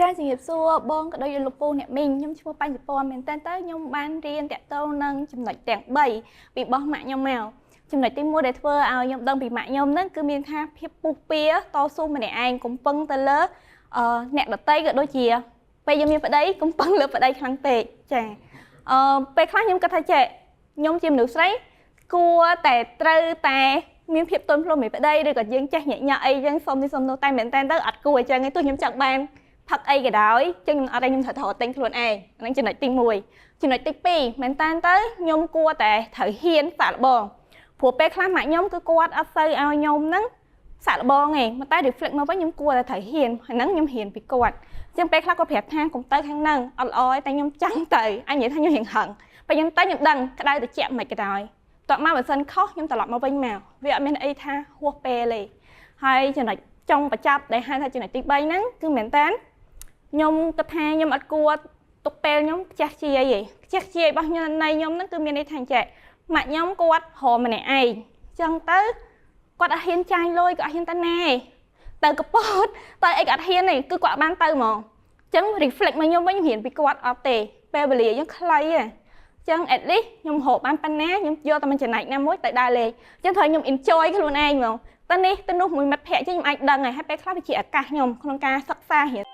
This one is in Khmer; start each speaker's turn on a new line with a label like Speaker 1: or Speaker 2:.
Speaker 1: ចាជំរាបសួរបងក៏ដូចជាលោកពូអ្នកមីងខ្ញុំឈ្មោះបញ្ញពន្ធមែនតើទៅខ្ញុំបានរៀនតាក់ទងនឹងចំណុចទាំង3ពីរបស់ម៉ាក់ខ្ញុំមកចំណុចទី1ដែលធ្វើឲ្យខ្ញុំដឹងពីម៉ាក់ខ្ញុំហ្នឹងគឺមានថាភាពពុះពៀតស៊ូម្នាក់ឯងកំពឹងទៅលើអ្នកដតីក៏ដូចជាពេលយើងមានប្តីកំពឹងលើប្តីខ្លាំងពេកចាពេលខ្លះខ្ញុំគិតថាចេះខ្ញុំជាមនុស្សស្រីគួរតែត្រូវតែមានភាពទន់ភ្លន់មួយប្តីឬក៏យើងចេះញាក់ញាក់អីចឹងសុំនេះសុំនោះតែមែនតើទៅអត់គួរអញ្ចឹងឯងទោះខ្ញុំចង់បានផឹកអីក៏ដោយចឹងខ្ញុំអត់ឲ្យខ្ញុំត្រូវត្រូវទិញខ្លួនឯងហ្នឹងចំណុចទី1ចំណុចទី2មែនតើទៅខ្ញុំគួរតែត្រូវហ៊ានសាកល្បងព្រោះពេលខ្លះម៉ាក់ខ្ញុំគឺគាត់អត់សូវឲ្យខ្ញុំហ្នឹងសាកល្បងឯងតែ reflect មកវិញខ្ញុំគួរតែត្រូវហ៊ានហ្នឹងខ្ញុំហ៊ានពីគាត់ចឹងពេលខ្លះគាត់ប្រាប់ថាកុំទៅខាងហ្នឹងអត់ល្អទេតែខ្ញុំចង់ទៅអញនិយាយថាខ្ញុំរៀងហឹងពេលខ្ញុំទៅខ្ញុំដឹងក្តៅត្រជាក់មិនក៏ដោយតោះមកបើសិនខុសខ្ញុំត្រឡប់មកវិញមកវាអត់មានអីថាហួសពេលទេហើយចំណុចចុងបញ្ចប់ដែលហៅថាចំណុចទី3ហ្នឹងគឺមែនតើខ្ញុំគិតថាខ្ញុំអត់គួរទុកពេលខ្ញុំខ្ជះខ្ជាយទេខ្ជះខ្ជាយរបស់ខ្ញុំនៃខ្ញុំហ្នឹងគឺមានន័យថាអញ្ចេះម៉ាក់ខ្ញុំគាត់រម្នាក់ឯងអញ្ចឹងទៅគាត់អត់ហ៊ានចាយលុយគាត់អត់ហ៊ានទៅណាទៅកពតទៅអីក៏អត់ហ៊ានទេគឺគាត់អត់បានទៅហ្មងអញ្ចឹង reflect មកខ្ញុំវិញខ្ញុំរៀនពីគាត់អត់ទេពេលវេលាយើងខ្លីហ៎ចឹង at least ខ្ញុំរកបានប៉ុណ្ណាខ្ញុំយកតែមួយចំណែកណាមួយទៅដើរលេងចឹងត្រូវខ្ញុំ enjoy ខ្លួនឯងហ្មងទៅនេះទៅនោះមួយមិត្តភ័ក្តិចឹងខ្ញុំអាចដឹងហើយហើយពេលខ្លះវាជាឱកាសខ្ញុំក្នុងការសិក្សារៀន